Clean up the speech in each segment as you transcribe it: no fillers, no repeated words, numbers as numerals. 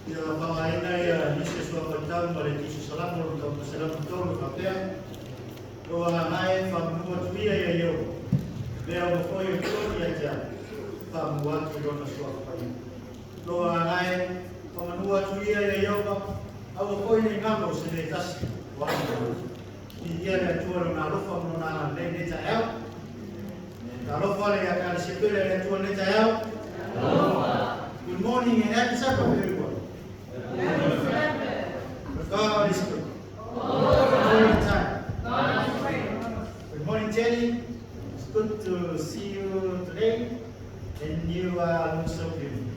Ia faaaogaina ia nisi o suafa tau ma le Tusi Salamo 103 e faapea, Lou agaga e faamanu atu ia ia Ieova, mea uma foi o totonu ia te au, faamanu atu i lona suafa paia. Lou agaga e faamanu atu ia ia Ieova, aua foi ne i galo se mea e tasi o ana mea. Viia le Atua i lona alofa ma lona agalelei i lenei taeao. Talofa le Ekalesia pele a le Atua i lenei taeao. Good morning and happy Sabbath, everyone. God is good. All the time. Good morning, Jenny. It's good to see you today, and you look so beautiful.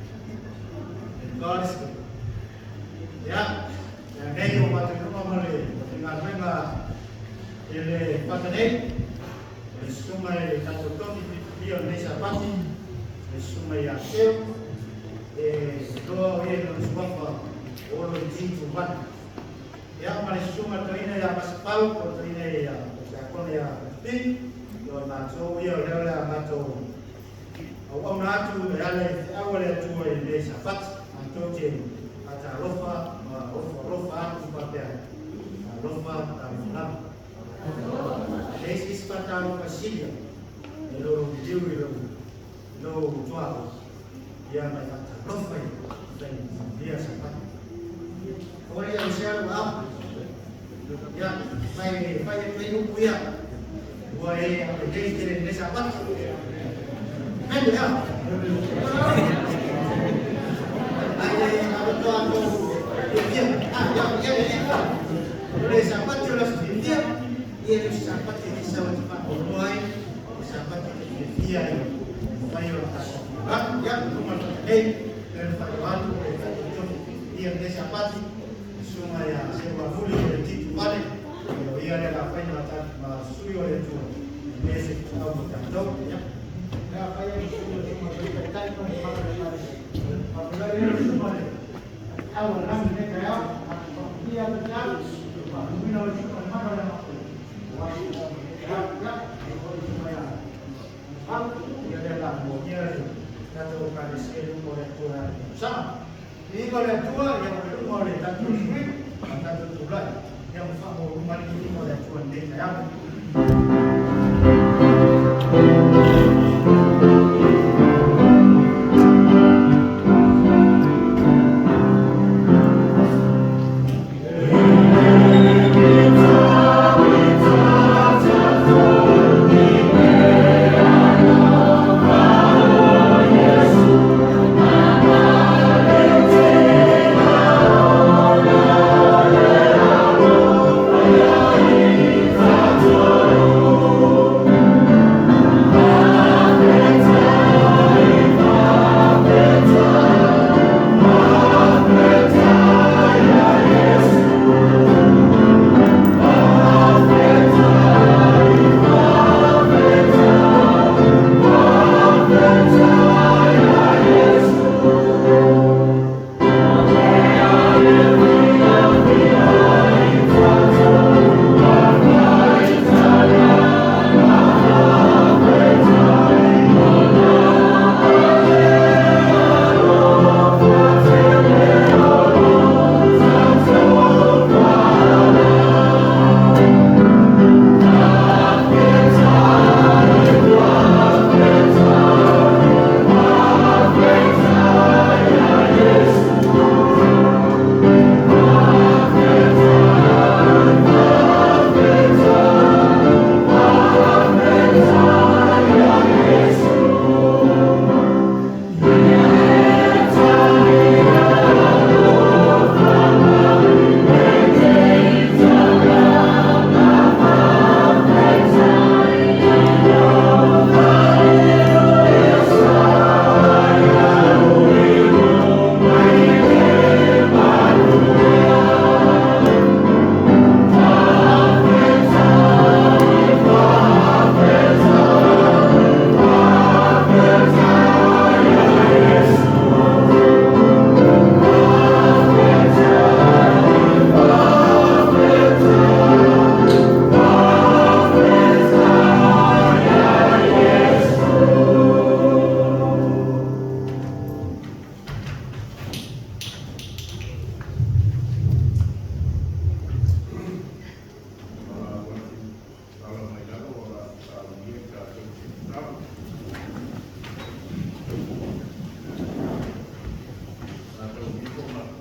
And God is good. Yeah. Ya nei o matou luma ma le galuega i le fata nei. O le susuga i le tatou tofi filifilia o lenei Sapati, le susuga ia Teo, e iloa o ia i lona suafa o Olo i Tuvale. Ia ma le susuga toeaina ia Masefau, po o le toeaina ia Tiakono ia Pi, o matou ia o lea o le a matou auauna atu e ala i feau a le Atua i lenei Sapati. Matou te faatalofa ma ofo alofa atu faapea, talofa, talofa lava. E leai se isi faatalofa e sili i lo liliu i lou tuaoi, ia ma e faatalofa i fai Sapati. O ia o se alu au. Ia, fai fai e fai upu ia. Ua e aulelei tele i lenei Sapati. Mele ia. Ai e atoa atu ia ah ia ia ia. O le Sapati o le aso fiafia, ia le Sapati e sau te whakonoa ai, o Sapati te fiafia ai, mai o la tatou. Ah, ia, luma le nei, le whai atu o le tatou tofi ia le Sapati, susuga ia Seua Muli o le Titu Vale, o ia le la whaina ma sui o le Atua, me se au mo tatou, ia. Ia fai ai susuga susuga tai tai ma le mana le mare. Whakulai le susuga le au a langi ne kai au, a whakuhia atu te au, whakuhina o le susuga le mana le mako. Wa susuga ne kai au, ia, e o le susuga ia. Au, ia le la mo ia le tatou Ekalesia i luma o le Atua sama. Viiga le Atua ia o le luma o le tatou sui, ma tatou tulai. Ia ma whakamaualuga le luma o le Atua i lenei taeao.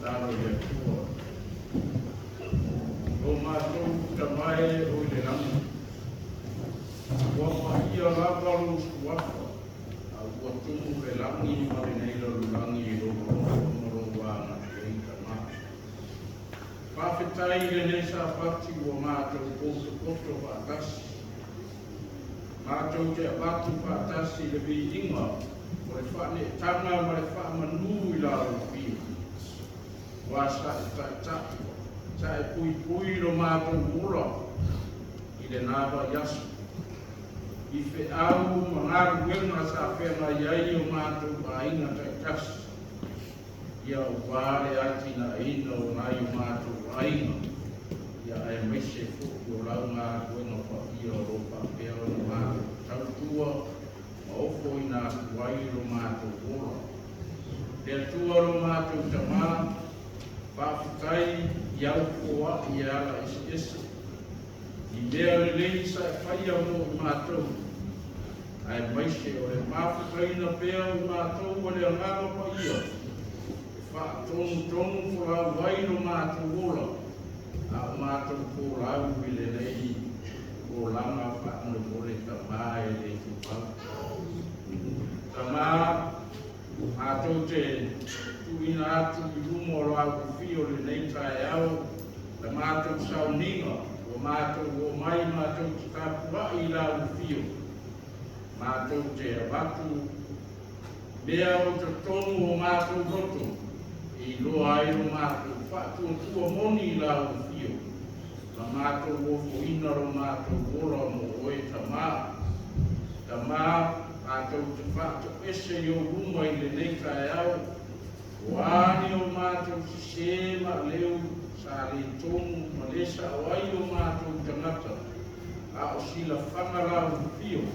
Tatalo i le Atua. Lo matou Tama e o i le lagi, ua paia lava lou suafa, a ua tumu le lagi ma lenei lalolagi i lou alofa ma lou agalelei Tama. Faafetai i lenei Sapati ua matou potopoto faatasi. Matou te avatu faatasi le viiga o le faaneetaga ma le faamanu i la outou. Ua sa e taitai, sa e puipui lo matou ola i lena vaiaso. I feau ma galuega sa feagai ai o matou aiga taitasi. Ia auā le atinaeina o nai o matou aiga, ia aemaise foi o lau galuega paia o lo o faapea ona matou tautua ma ofoina atu ai lo matou ola. Le Atua lo matou Tamā, faafetai i au foai e ala eseese, i mea lelei sa e faia mo i matou, aemaise o le mafutaina pea o i matou ma le Agaga Paia, e faatonutonu folau ai lo matou ola, a o matou folau i lenei olaga faamolemole Tamā e le tumau. Tamā, matou te tuuina atu i luma o lau afio lenei taeao, la matou sauniga, ua matou omai matou te tapuai i lau afio, matou te avatu mea o i totonu o matou loto, e iloa ai lo matou faatuatua moni i lau afio, ma matou ofoina lo matou ola mo oe Tamā. Tamā, matou te faatoese i ou luma i lenei taeao, o a ni o matou sesē ma aleu sa le tonu ma le sao ai o matou tagata, a o silafaga lau afio,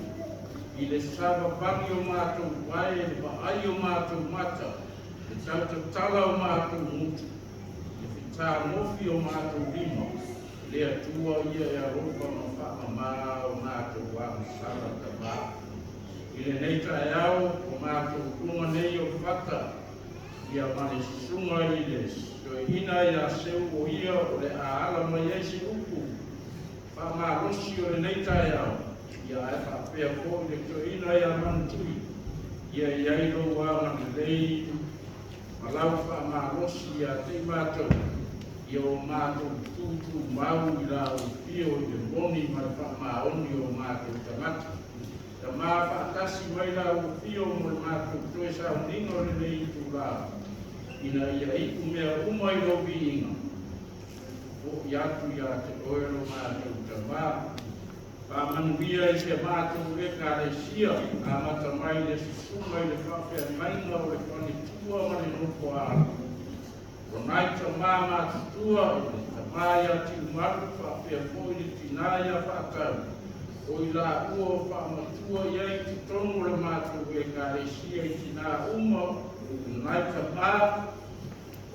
i le savavali o matou vae, le vaai o matou mata, le tautatala o matou gutu, le fetagofi o matou lima, le Atua ia e alofa ma faamamā o matou agasala Tamā. I lenei taeao o matou luga nei o fata, ia ma le susuga i le toeaina ia Seu o ia o le a ala mai ai se upu faamalosi o lenei taeao, ia ae faapea foi le toeaina ia Manutui, ia i ai lou agalelei ma lau faamalosi ia te i matou, ia o matou tutumau i lau afio i le moni ma le faamaoni o matou tagata. Tamā, faatasi mai lau afio mo le matou toe sauniga o lenei itulā, ina ia iu mea uma i lou viiga. Fo'i atu ia te oe lo matou Tamā. Faamanuia i si a matou Ekalesia, amata mai le susuga i le faafeagaiga o le faletua ma le nofoaala. O nai tamā matutua, i le tamā ia Tiumalu faapea foi le tinā ia Faatau, o i laua o faamatua i ai i totonu o le matou Ekalesia i tinā uma o nai tamā,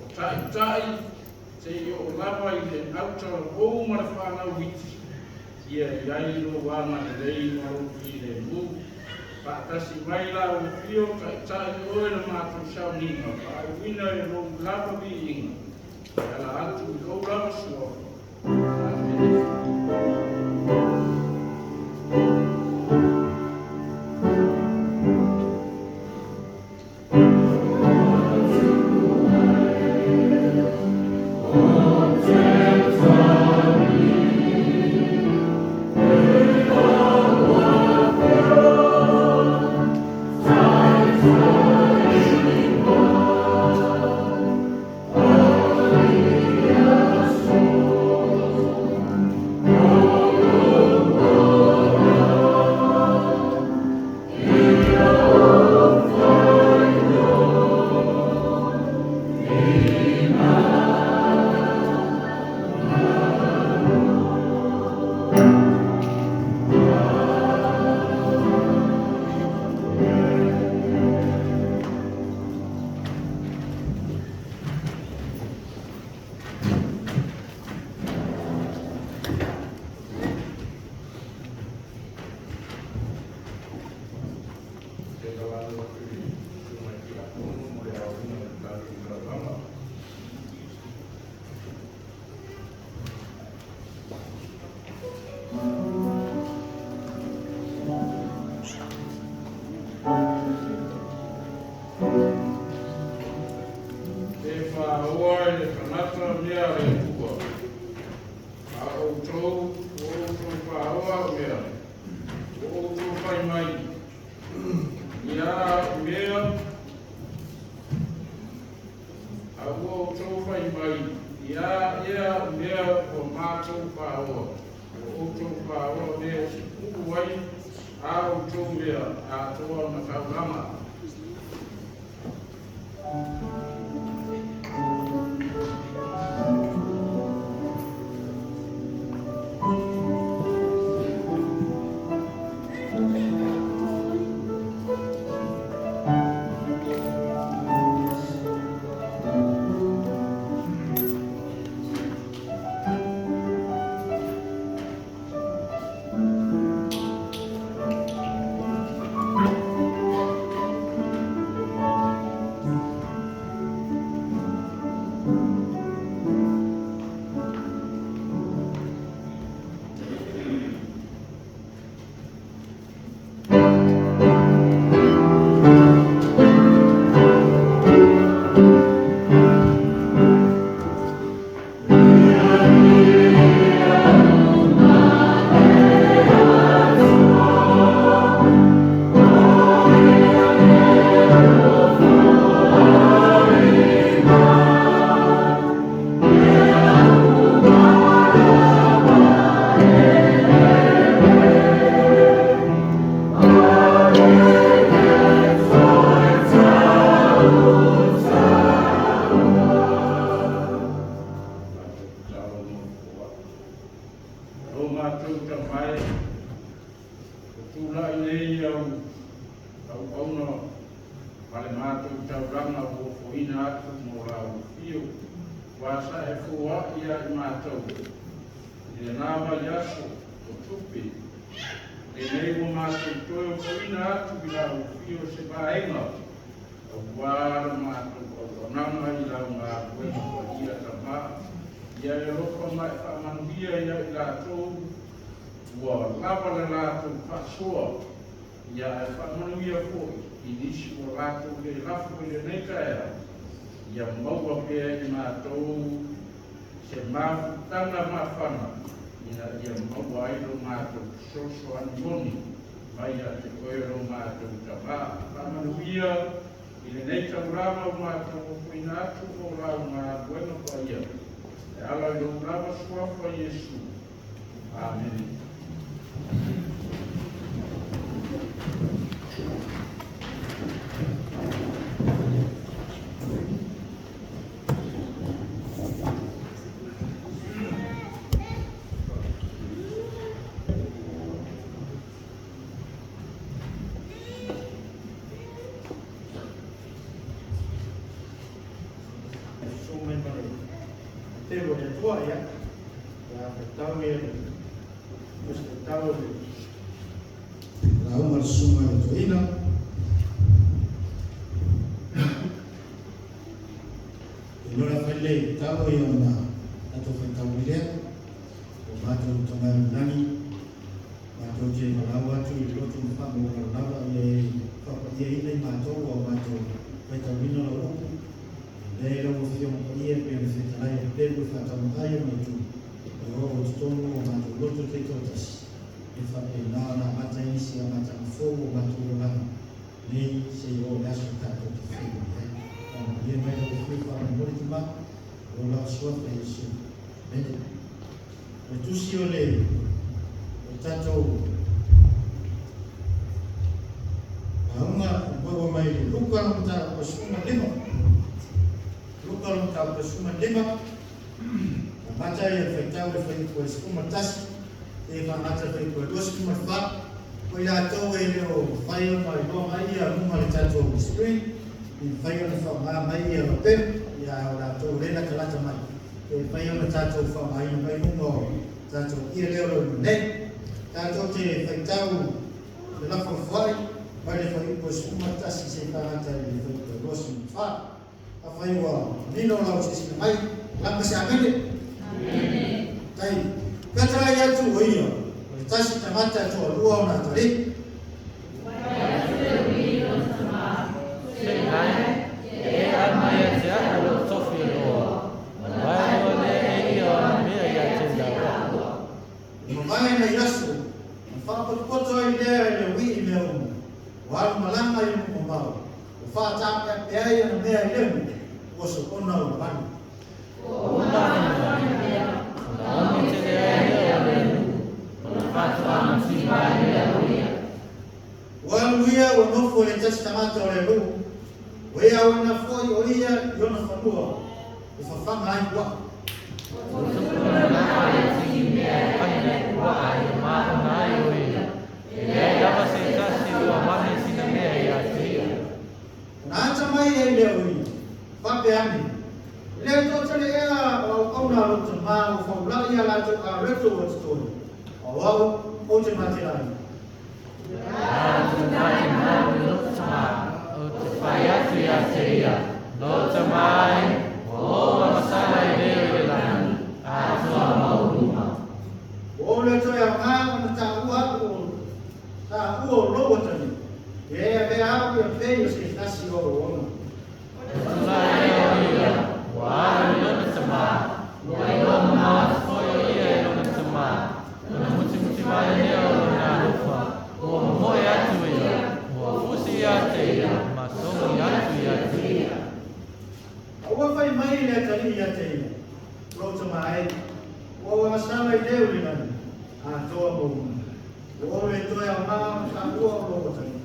o taitai, seia oo lava i le autalavou ma le fanau iti, ia i ai lou agalelei ma lou filemu. Faatasi mai lau afio, taitai oe le matou sauniga, faaiuina i lou lava viiga, e ala atu i lou lava suafa. Amene. Faaoa e le tagata mea a le Atua, a o outou ua outou faaoa au mea, ua outou fai mai, Ia a'u mea, a ua outou fai mai, Ia ea a'u mea ua matou faaoa, ua outou faaoa mea e sukulu ai a outou mea atoa ma taulaga. Lo matou tamae, ua tulai nei au auauna ma le matou taulaga ua ofoina atu mo la afio, ua sa e foaʻi ia i matou i lena vaiaso o tupe. Lenei ua matou toe ofoina atu i lau afio se vaega auā le matou auaunaga i lau galuega paia Tamā, ia e alofa ma e faamanuia ia i latou ua lava le latou faasoa, ia e faamanuia foi i nisi ua latou le lafo i lenei taeao, ia maua pea i matou se mafutaga mafana ina ia maua ai lo matou fesoasoani moni mai ia te oe lo matou Tamā. Faamanuia i lenei taulaga ua matou ofoina atu o lau galuega paia e ala i lou lava suafa Iesu. Amene. Susu mai ma le telo o le Atua, ia. Ia faitau ia le Tusi Faitau o le Lauga le susuga i le toeaina. Iloa la fai le tau ia ona tatou faitau ai lea. O matou Tamai o le Lagi, matou te valaau atu i le loto ma faamaualalo lava ia e faapaiaina i matou au matou faitauina lau upu. E lea i lau Afioga Paia e pei ona fetalai e pelu e faataunuu ai ona itu, e oo i totonu o matou loto taitoatasi, e faapena ona amata ai nisi amataga fou o matou olaga nei seia oo i le aso tatou te feiloai ai. Faamanuia mai lau Afioga faamolemole Tama, o lou lava suafa Iesu. Amene. O le tusi o le o le tatou lauga e maua mai le Luka le mataupu 15. Luka le mataupu 15, amata ia le faitau le fuaiupu e 11, e faagata le fuaiupu e 24. O i latou e le o mafai ona iloa mai ia luga o le tatou screen, e mafai ona faaaoga mai ia lapelu, ia o latou lea e latalata mai, e mafai ona tatou faaaogaina mai luga o tatou ia lea o lo o i nei. Tatou te faitau le lafolafoai mai le fuaiupu e 11 seia faagata i le fuaiupu e 24. Afai ua manino lau silasila mai, lama se amene. Amene. Tai, fetalai atu o ia, o le tasi tagata e toalua ona atalii. Se i mai, e aumai ia te a'u lou tofi e lua. Ua faatapeapea ai ona mea i lemu ua soona ona malu. Ua uma ana mea, ona omi tele ai lea o le atunuu, ona faatoa mativa ai lea o ia. Ua alu ia ua nofo i le tasi tagata o le nuu, ua ia auina foi o ia i ona fanua, e fafaga ai puaa. Ua tupu lona lama i tini mea e pani ai puaa e maona ai o ia. E leai lava se tasi ua avane sina mea ia te ia. Ona ata mai ai lea o ia, faapea ane, E le toatele ea o auauna a lou tamā ua faulai a latou areto ua totoe, a o au ou te matelaina? A lou matimau i lou tamā, ou te fai atu ia te ia, Lou tamā e, ua ou agasala i leo i le lagi, atoa ma ou luma. Ua ou le toe aoga ona taua au o taua o lou atalii, ia e avea au ia pei o se tasi o auauna. Ona tulai lea o ia, ua alu i lona tamā, ua iloa mamao atu foi o ia e lona tamā, ona mutimuti vale lea o lona alofa, ua momoe atu ia, ua fusi ia te ia, ma sogi atu ia te ia. A ua fai mai le atalii ia te ia, Lou tamā e, ua ou agasala i leo i le lagi, atoa ma ou luma. Ua ou le toe aoga ona taua o lou atalii.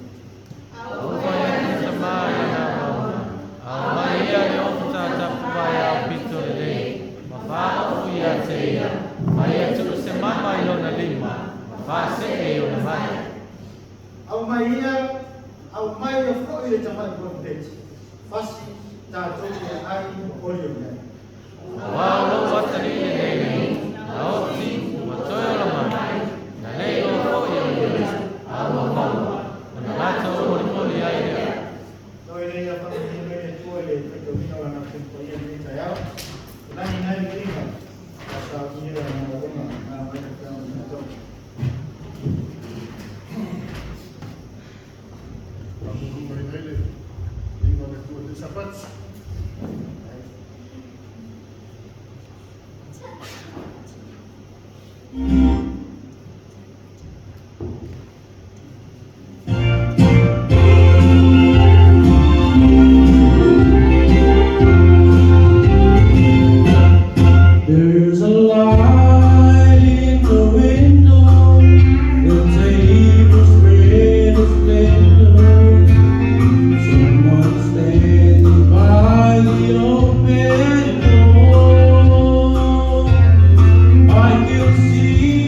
A ua fai atu le tamā i lana auauna, Aumai ia le ofu tatapu vaeao pito lelei, ma faaofu ia te ia, ma ia tuu se mama i lona lima, ma faasee i ona vae. Aumai ia foi le tamai koropeti, fasi tatou te ai ma olioli ai. Auā o lou atalii lenei na oti ua toe ola mai, na le iloa foi e ia, a ua maua, ona latou molimoli ai lea. Tau e lei faamanuia mai le Atua i le faitauina o lana Tonu Paia i lenei taeao. Lagi nai le viiga, a saunia na auauna na mai le peau i tatou. Faamauina ai le viiga o le Atua i le Sapati. There's a light in the window, the table spread is splendor. Someone standing by the open door. I can see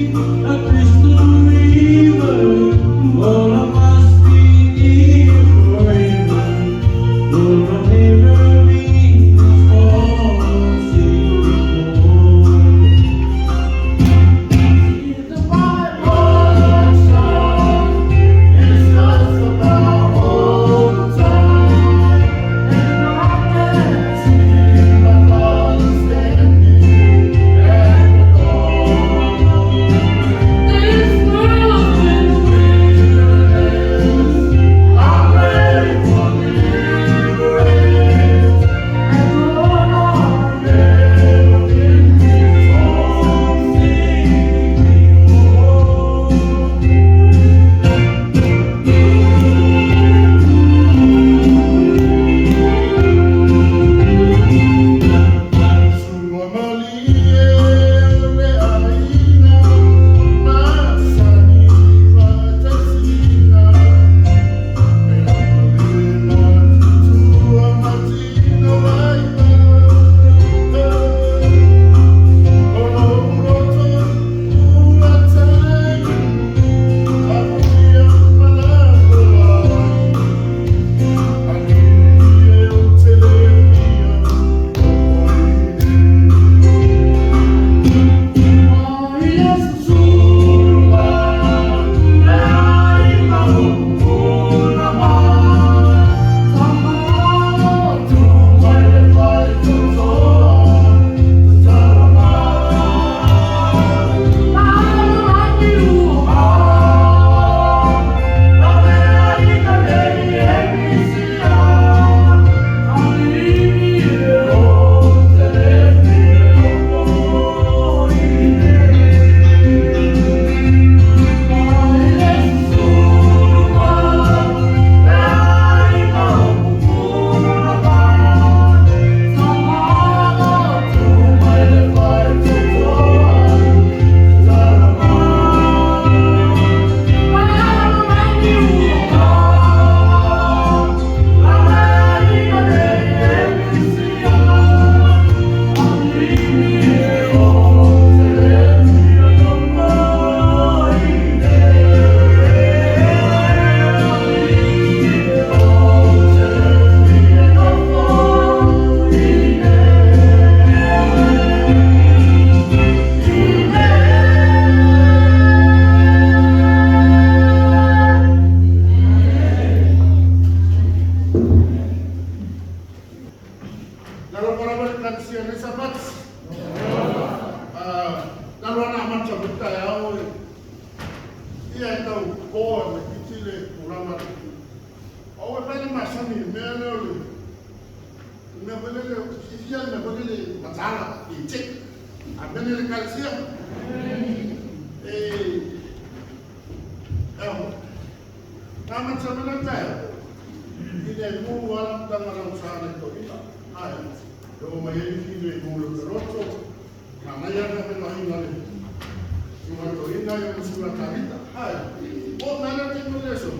tasi. Talu ana amata o le taeao e ia e tau poa le kiti le tulaga le. O e fai le masani i mea lea o le mea foi lele, fiafia le mea foi lele matala i te. A mea le kalesia. E na amata mai le taeao i le mu ala tanga lau sa le toina. Ai, e o mai ai fi le mu le peroto. Na mai ana pe mahinga le. Sunga toina i o sunga tarita. Ai, o nana te mo leso.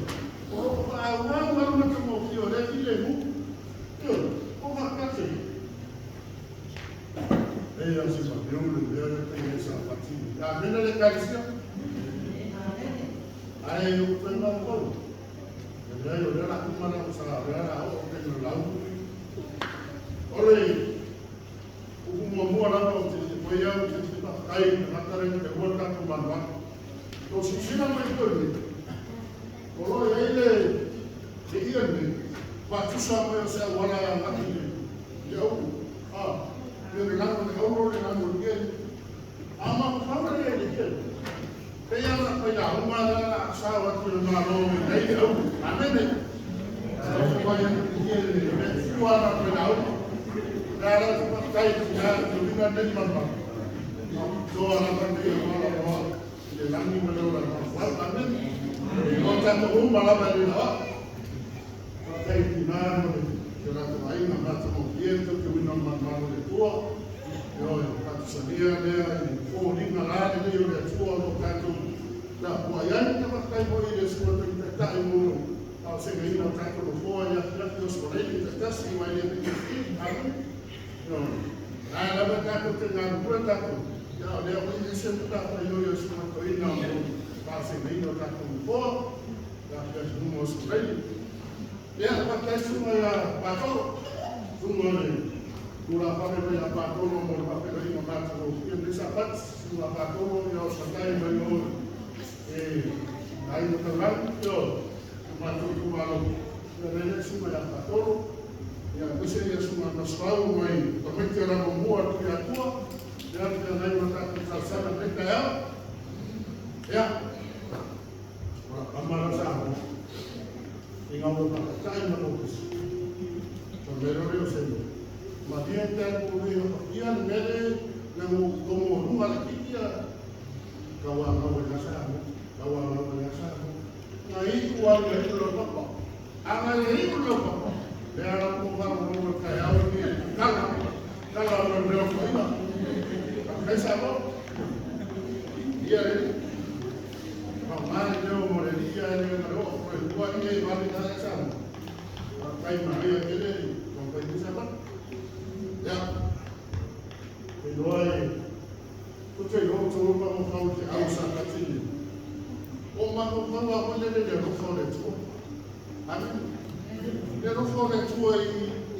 O a ua ua ma te mo fi o le fi le mu. Yo, o ma kate. E ia se ma meu le mea le te sa pati. A mena le kalisia. Ai, o te mau kau. E lea o lea la kumana o sa lea la o te no lau. Ole, upu muamua lava o te te au te te kai te matare te ua tatou manuanu. O sisina mai koe nei. O lo i ai le te ia nei. Whatusa mai o se awara a ngati le. Le au. A, le le lango le auro le lango le ke. A ma whawra le le ke. Pe ia na pai la uma la la sa wa tu le malo me nei le au. Amene. Sa o whai le ia le le fiwa na pai la au. La la tu pa kai tu na tu ringa nei mama. Toa la pa nei o la roa. Le langi ma le o la roa. Amene. O tātou uma lava le la. Kai ti nā mo le te rata mai na mata mo kia te te wina man le tua. E o e tātou salia lea i fōlinga la le leo le tua o tātou la pua iai te whakai mo i le sua te te tai mo au se ngai o tātou no foa ia ia o skorei te tasi mai le te te amen. No. Nā lava tātou te ngā rua tātou. Ia o lea o i se puta pa io ia sua to ina mo pa se ngai o tātou no foa. La pia se o skorei. Ia, patai sunga ia patoro. Sunga le kula pare mai ia patoro mo le papera ina mataro. Ia le sa pat sunga patoro ia o satai mai o e ai no talang io matou tumalo. Ia le sunga ia patoro. Ia pese ia sunga nasrau mai pamete la mua tu ia tua. Ia te nai mata tu salsana me ka ia. Ora pamara sa mo. I ngā mō tai ma lopes. O mero reo se mo. Ma dia te mo le ia le mele le mo tomo runga le kitia. Ka wa ngā wa sa mo. Ka wa ngā wa sa mo. Nga i ku a le lo papa. A nga le i lo papa. Le ara ko va mo ka au ni kala. Kala mo reo ko ina. Ka pesa mo. Ia le ma mai leo mo le ia le ngaro ko ua i e vale na sa mo. Kai maria kele ko kai ni sa ba. Ya. Te loa e ko te lo to pa mo fau te au sa ka tini. O ma ko fau a ko le le ro fo le tu. Amen. Le ro fo le tu e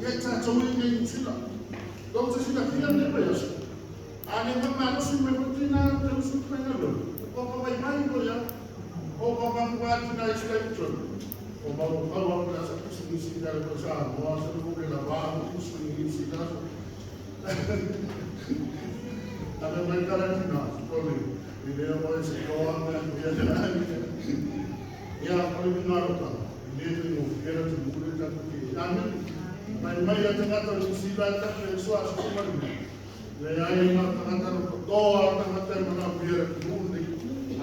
e ta to i ni tila. Do te sila fia ne pa yo. Ane ma ma no si me ko tina te usu pe na lo. O pa vai mai ko ya. O pa pa ko ati na isla o ma o fau a ko sa kusi ni si da ko sa mo a sa ko le la ba kusi ni si da. A me mai kala tina ko le i le o se ko a me ia ia ko le na ro ta i le te no era te mo le ta ke amen. Mai mai ia te ngata o si la ta ke so a so ma le ai ma ta ngata no to a ta ngata ma na pia mo ni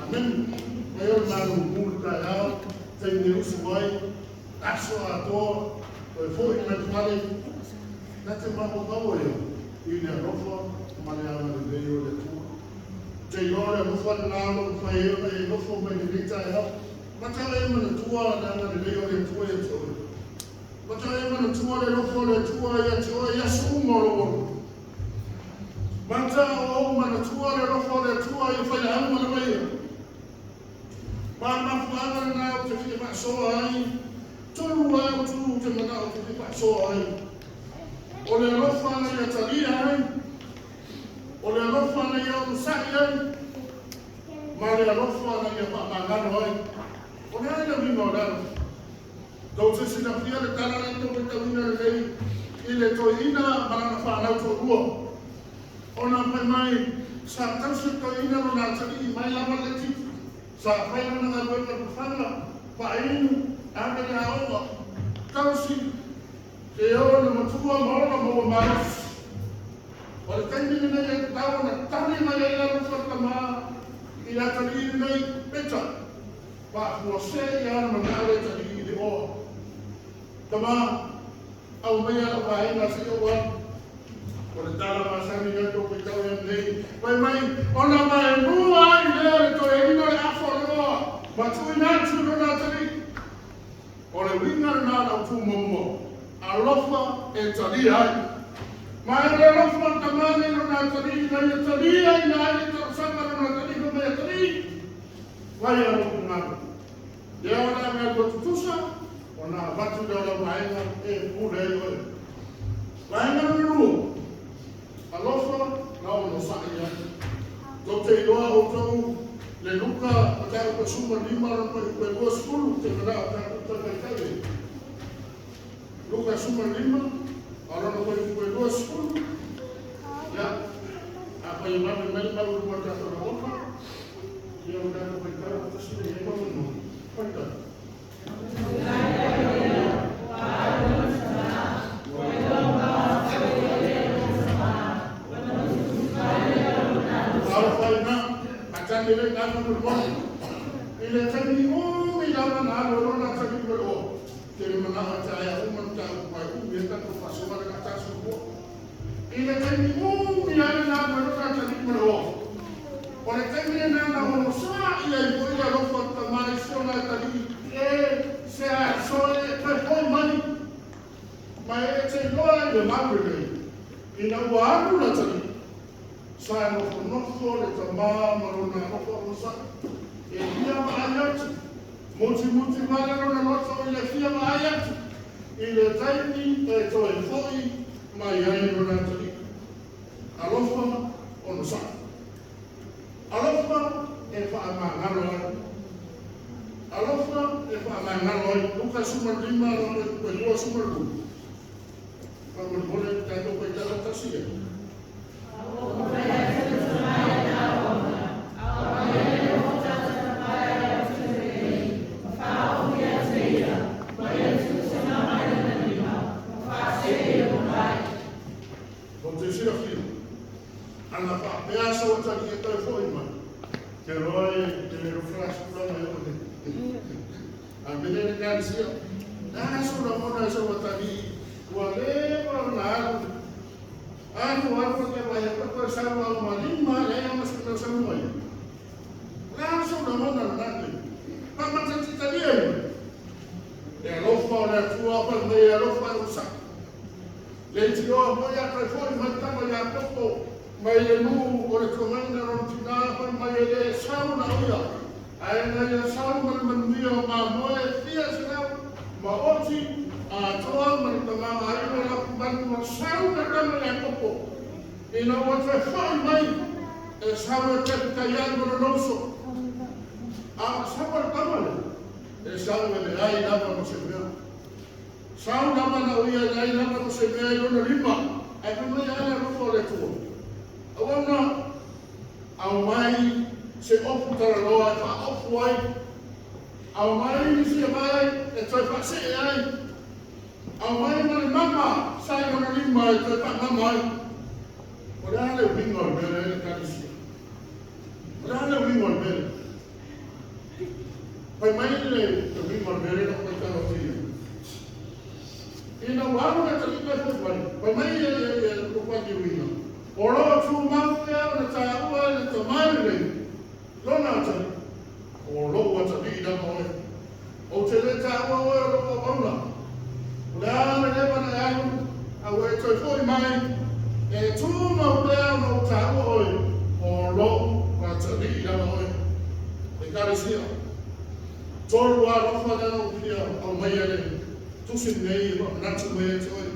amen. Mai o na no mo ta ya te ni usu mai aso a to o foi me fale na te ma mo ka o i le rofa ma le ana le leo le tu. Te iore mo fa na lo fa e e lo fo me ni ta ya. Ma ta le ma tua na na le leo le tu e tu. Ma ta le ma tua le lo fo le tua ya tu ya su mo lo. Ma ta o ma tua le lo fo le tua ya fa ya mo le mai. Ma ma fa na te fi ma so ai. Tu wa tu te ma na te fi ma so ai. O le lo fa na ya talia ai. O le alofa na ia o sa'i ai, ma le alofa na ia whaamangano ai. O le ai le winga o le alofa. Tau se sinafia le tala le tau le tauina le lei, i le toeina ma lana whanau to'alua. Sa tausi e toeaina lona atalii mai lava le laitiiti. Sa fai lana galuega fafaga, faainu, ave i le aoga, tausi, seia oo ina matua ma ola ma ua malosi. O le taimi lenei e tatau ona tali mai ai le alofa o le tama i le atalii lenei, peitai, faafuasei lava le manao o le atalii i le oa. Tama, aumaia lau vaega se i ou alu. O le tala masani lea tou faitau ai nei, fai mai, ona vaelua ai lea o le toeaina o le afa o le oa, ma tuuina atu i lona atalii. O le uiga lena o le autu muamua, alofa e talia ai. Ma e o le alofa o le tama nei i lona atalii ina ia taliaina ai le talosaga a lona atalii fai mai, Atalii, fai a lou finagalo. Lea o le a galulue tutusa, ona avatu lea o lau vaega e pule ai oe. Vaega lona lua, alofa na onosai ai. Tou te iloa outou le Luka mataupu e 15 lona fuaiupu e 20, te manao tatou toe faitau i ai. Luka 15, a lona fuaiupu e 20, ia, afai e vave mai le mau i luma o le tatou lauofa, ia o tatou faitau faatasi lenei faamolemole. Faitau. Talofa i ina, atani le ina faamolemole. I le taimi umi lava na alu ai lona atalii ma le oa, tele manao e taea uma le mataupu ae umi ai tatou faasoa le gata soifua. I le taimi umi lava na alu ai lona atalii ma le oa, o le taimi lena na onosai ai foi le alofa o le tama i si ona atalii e se aso e toe foi mai. Ma e te iloa i le mau lenei, ina ua alu le atalii, sa nofonofo le tama ma lona alofa onosai, e fia vaai atu, mutimutī vale lona loto i le fia vaai atu, i le taimi e toe foi mai ai lona atalii. Alofa onosai. Alofa e faamagalo ai. Alofa e faamagalo ai. Luka 15 lona 22. Faamolemole tatou faitau tasi e. Tou te silafia, ana faapea sau atalii e toe foi mai, te loa e te le flash tulaga e oo nei. Amene le Ekalesia. Le a sou lagona e sau atalii ua leva ona alu, alu alu te vai atu toe sau au ma lima leai ama se mea o sau mai. O le a sou lagona lena taimi? Faamatalititalia ai mai. Le alofa o le Atua fai mai e alofa e onosai. Leitioa foi a toe foi mai tama Iakopo mai le nuu o le tuangaina lona tina fai mai e le sau na o ia, ae na ia sau ma le manuia o mamoe fia selau ma oti atoa ma le tamaoaiga o lafumanu ma sau na tama Iakopo ina ua toe foi mai e sau e fefitai ai ma lona uso. A o sau a le tama lea, e sau e leai lava ma se mea. Sau lava na o ia e leai lava ma se mea i lona lima, ae fai mai a le alofa o le Atua. Auauna, aumai se ofu talaloa e faaofu ai, aumai nisi vae e toe faasee ai, aumai ma le mama sa i lona lima e toe faamama ai. O le a le uiga o le mea lea e le Ekalesia? O le a le uiga o le mea lea? Fai mai le uiga o le mea lea na ou faitau atu i ai. Ina ua alu le atalii toe foi mai, fai mai le faitauina, o lo o tumau pea ona taua e le tama lenei lona atalii. O lou atalii lava oe. Ou te le taua oe o lou auauna. O le a le leva na e alu, a ua e toe foi mai, e tumau pea ona ou taua oe, o lou atalii lava oe. Ekalesia, tolu alofa lea na ou fia aumaia le tusi lenei e faamanatu mai ia te oe.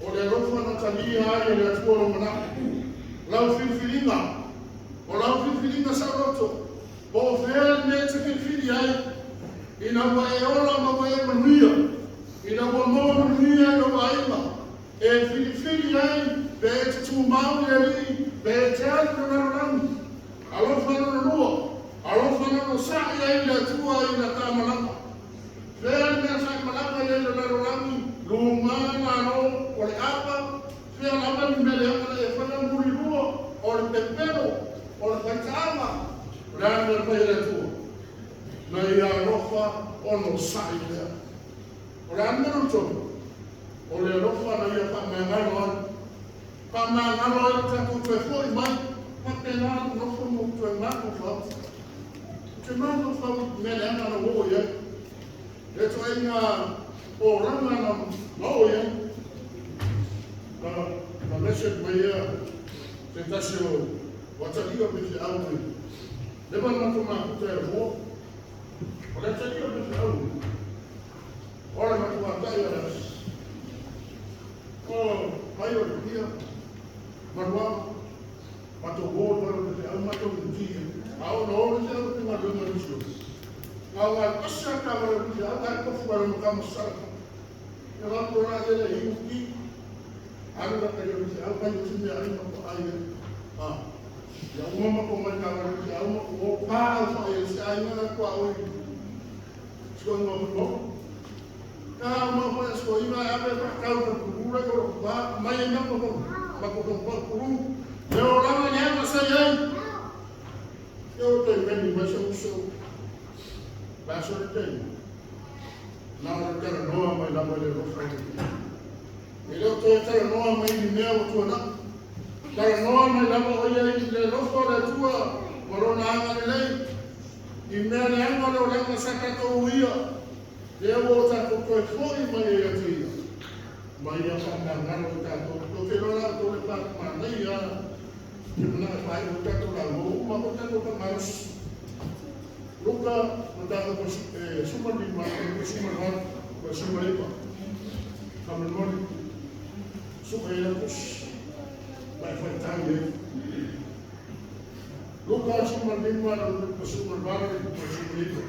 O le alofa na talia ai e le Atua lou manao, lau filifiliga, o lau filifiliga saoloto, po o fea le mea e te filifili ai, ina ua e ola ma ua e manuia, ina ua maua manuia i lou aiga, e filifili ai pe e te tumau i le Alii, pe e te alu atu le lalolagi. Alofa lona lua, alofa lona sa'i ai le Atua i na tamalaga. Fea le mea sa'i malaga i ai le lalolagi, lugā malo o le apa, fea lava ni mea leaga na e faia mulilua, o le pepelo, o le faitaaga, o le a le mea na fai e le Atua? Na ia alofa onosa'i lea. O le a le mea lona tolu? O le alofa na ia faamagalo ai. Faamagalo ai lo tatou toe fo'i mai. Faapena lou nofo ma ou toe mafaufau. Ou te mafaufau i mea leaga na ua oo i ai. Le ituaiga olaga na oo i ai. Na, na message mai ia se tasi o atalii o le faifeau i leva ona matou mafuta e Aloa. O le atalii o le faifeau, o le matuatai o le aso. O mai o le pia, manuaga, matou o i le fale o le faifeau matou i a oo ina o le faifeau e faigaluega i misioni. A o galu ese lava le taavale a le faifeau ae tofu mai lona tama sala. Ia vaku la ia le hiu ki. Alu la kai o le faifeau fai o se meaai ma ko ai. Ah. Ia uma ma ko mai taavale o le faifeau ma ko o pa au fa e se ai nga kwa o i. Siko nga mo. Ka ma mo e siko inga e ave fa kau ka kuru le ko pa mai e ma ko ma ko ko pa kuru. Le o langa ni anga sa iai. E o te meni mai se uso. Pa so le te. Na o le talanoa mai lava i le alofa o le Atua. E le o toe talanoa mai i ni mea ua tuanai. Talanoa mai lava o ia i le alofa o le Atua ma lona agalelei i mea leaga o le olaga sa tatou uia, lea ua o tatou toe foi mai ai ia te ia, ma ia faamagalo i tatou. Ou te iloa la outou le faamanaia ke manao e faai'u ai tatou lauga, ua uma foi tatou faamalosi. Luka mataupu 15, 18, 19. Faamolemole, su'e ai lau tusi ma e faitau i ai. Luka 15, 18, 19.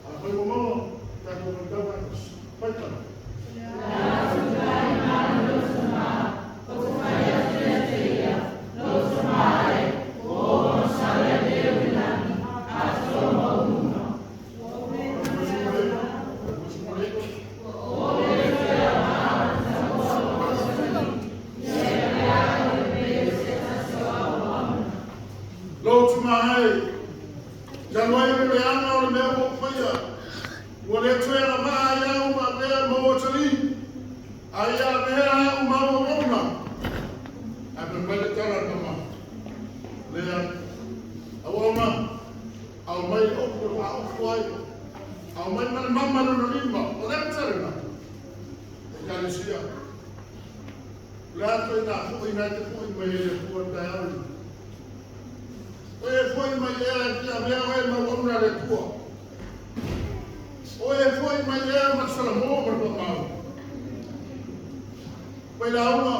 Afai ua maua, tatou faitau faatasi. Faitau. Lou tama e, talu ai le leaga o le mea ua ou faia, ua le toe agavaa ai au ma avea ma ou atalii, a ia avea au ma au auauna. Ae fai mai le tala a le tama, Leai, auauna, aumai le upu e faaofu ai, aumai ma le mama i lona lima, o le ata lena, Ekalesia. O le a ituaiga foi na e te foi mai ai i le Atua i le taeao lenei? O e foi mai ea e fia avea oe ma auauna a le Atua? O e foi mai ea ma le salamo ma le faamau? Failauga,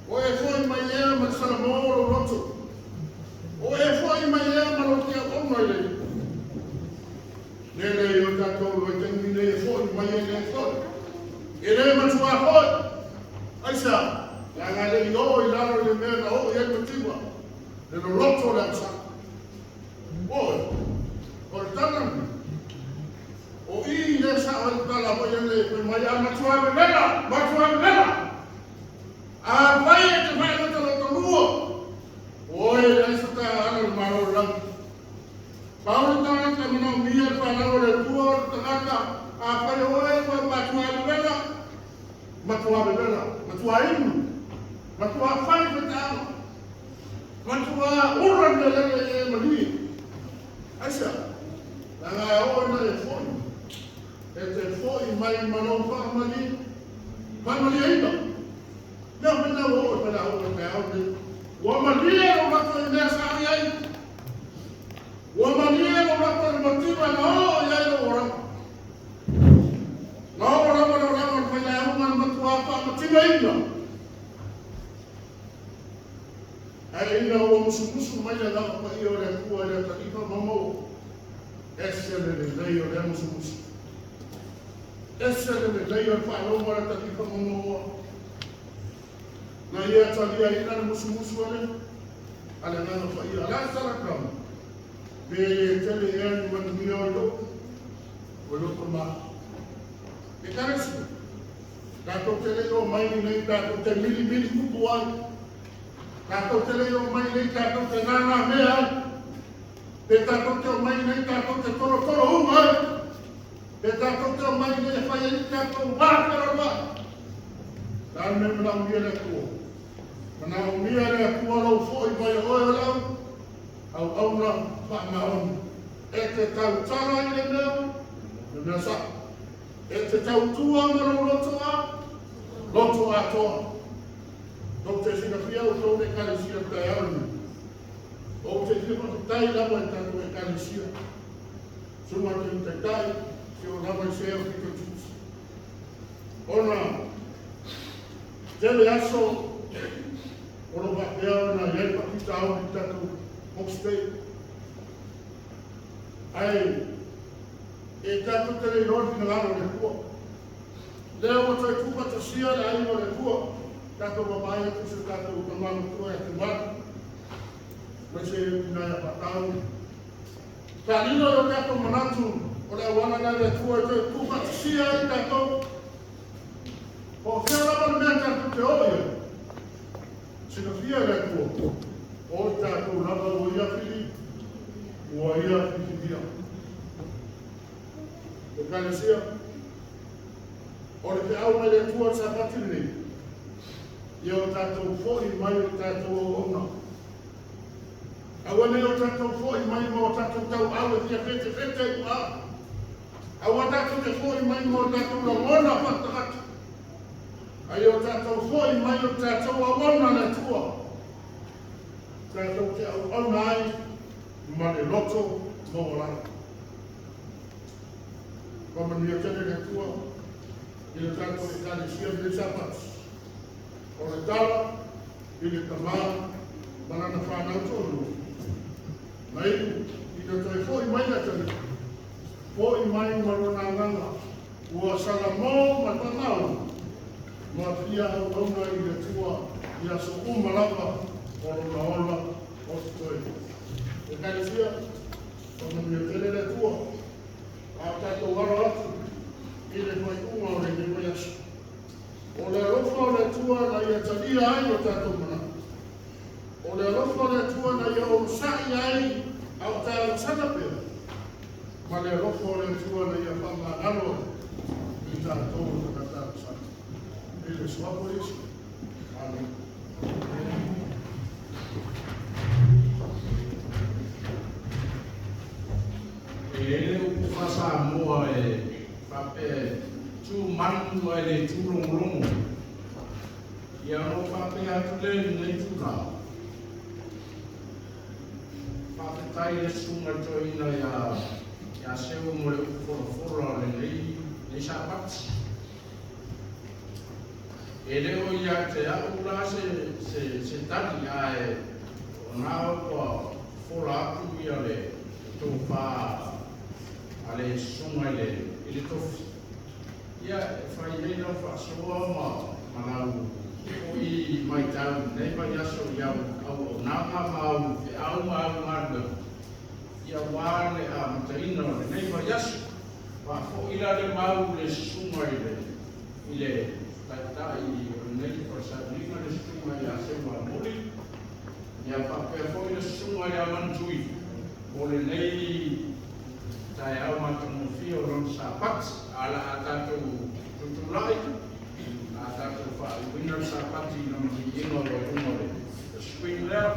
o e foi mai ea ma le salamo o lou loto? O e foi mai ea ma lou te auauna i le Lele i o tatou vaitaimi nei e foi mai ai le Atua? E le matua foi. Aisea? Leaga e le i oo i lalo i le mea na oo i ai le mativa, le loloto o le agasala. Oi, o le tala lenei, o i lea sao ai le tala foi lele fai mai a matua vevela, matua vevela. Afai e te faalotolotolua, o oe e leai se taga ala i le Malo o le lagi. Pau le tagata e manaomia le fanau a le Atua o le tagata, afai o oe ua matua vevela, matua vevela, matua inu, matua fai faitaoga, matua ula le mea lele ia e malie. Aisea? Leaga e oo ina e foi, e te foi mai ma lou faamalie, faamalieina. Mea foi na ua oo i Faleaoga i le taeao lenei. Ua malie lou loto i mea sa i ai. Ua malie lou loto i le mativa na oo i ai lou olaga. Na oo lava le olaga o le failauga na matua faamativaina. Ae ina ua musumusu mai le Agaga Paia o le Atua i le atalii faamaumauga, ese le lelei o lea musumusu. Ese le lelei o le faalogo a le atalii faamaumauga. Na ia taliaina le musumusu a le A le Agaga Paia. O le a le tala atu? Pe le tele ea ni manuia o i lou, o i lou tamā. Ekalesia, tatou te le i omai iinei tatou te milimili upu ai. Tatou te le i omai iinei tatou te nānāmea ai. Pe tatou te omai iinei tatou te tolotolo uga ai. Pe tatou te omai iinei e fai ai ni tatou va fealoaloai. O le a le mea e manaomia e le Atua? Manaomia e le Atua lou foi mai o oe o lau auauna faamaoni. E te tautala i le mea, le mea sa'o. E te tautua ma lou loto a loto atoa. Tou te silafia outou le Ekalesia i le taeao lenei. Ou te fia faafetai lava i le tatou Ekalesia. Susuga i le Taitai, si ou lava i sea o Fitoititi. Ona tele aso o lo o faapea ona i ai faafitauli i le tatou Hawke's Bay. Ae e tatou te le iloa le finagalo o le Atua. Lea ua toe tuufaatasia le aiga o le Atua, tatou vaavaai atu i si o tatou tama matua ia Tuala, aemaise le tina ia Patau. Taalilo i o tatou manatu o le auala lea a le Atua e toe tuufaatasia ai tatou. Po o fea lava le mea tatou te oo i ai, silafia e le Atua, o i tatou lava ua ia fili, ua ia filifilia. Ekalesia, o le feau mai le Atua i le Sapati lenei, ia o tatou foi mai o tatou auauna. Aua ne i o tatou foi mai ma o tatou tauau e fia fetefete ai ua. Aua tatou te foi mai ma o tatou lagona faaletagata. A ia o tatou foi mai o tatou auauna a le Atua. Tatou te auauna ai ma le loto maualalo. Faamanuia tele le Atua i le tatou Ekalesia i lenei Sapati. O le tala i le tama ma lana fanau toalua, na iu ina toe foi mai le atalii, foi mai ma lona agaga ua salamo ma le faamaoni, ma fia auauna i le Atua i aso uma lava o lona ola o totoe. Ekalesia, faamanuia tele le Atua, a o tatou alo atu i le faaiuga o lenei vaiaso. O le alofa o le Atua na ia talia ai o tatou manao. O le alofa o le Atua na ia onosai ai a o talosaga pea, ma le alofa o le Atua na ia faamagalo ai i tatou o tagata alosana. I le Suafa o Iesu. Amene. E i ai le upu faa-Samoa e faapea e tu manu ae le tu logologo. Ia ona ou faapea atu lea i lenei itula, faafetai i le Susuga i le Toeaina ia ia Seu mo le upu folafola o lenei nei Sapati. E le o ia te au la se, se, se tali, ae o na ua fola atu ia le tofa a le Susuga i le, i le tofi. Ia, e fai ai lau faasoa ma, ma lau foi matau i lenei vaiaso i au auaunaga ma au feau ma au galuega, ia aua le amataina o lenei vaiaso. Faafoi la le mau i le susuga i le, i le Taitai o lenei falesauniga, le Susuga ia Seu Amuli, ia faapea foi le Susuga ia Manutui mo lenei taeao matagofie o lona Sapati. A o le a tatou tutulai, a tatou faaiuina le Sapati i lona viiga o lo o i luga o le screen lea.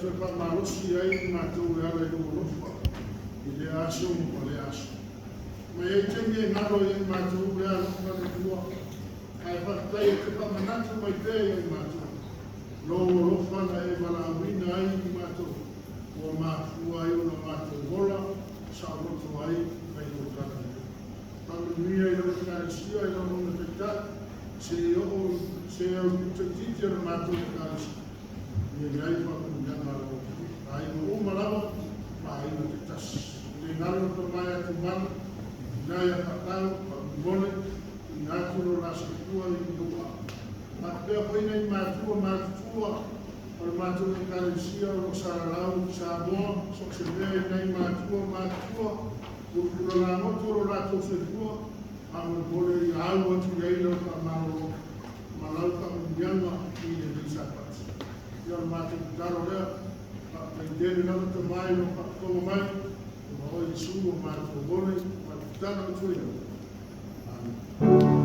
toe faamalosi ai i matou e ala i lou alofa i lea aso ma lea aso. Ma e ai taimi e galo ai ia i matou le alofa o le Atua, ae faafetai e te faamanatu mai pea ia i matou lou alofa na e valaauina ai i matou, ua mafua ai ona matou ola saoloto ai mai lou talalelei. Faamanuia i lau Ekalesia i lau lona Taitai, seia oo i se aupito itiiti o le matou Ekalesia, ia i ai faamanuiaga a lau Alii. Aiga uma lava ma aiga taitasi. E le galo le tama ia Tumala, i ina ia Faatau, faamolemole, tuuina atu lo la soifua i lou aa. Faapea foi nai matua matutua o le matou Ekalesia o lo o salalau i Samoa, so o se mea i nai matua matutua, pulapula lagoto lo latou soifua, faamolemole ia au atu i ai lau faamalolo ma lau faamanuiaga i lenei Sapati. Ia o le matou tatalo lea, faafetai tele lava Tama i lou faafofoga mai, ma oe Iesu o matou ole, matou tatalo atu ai. Amen.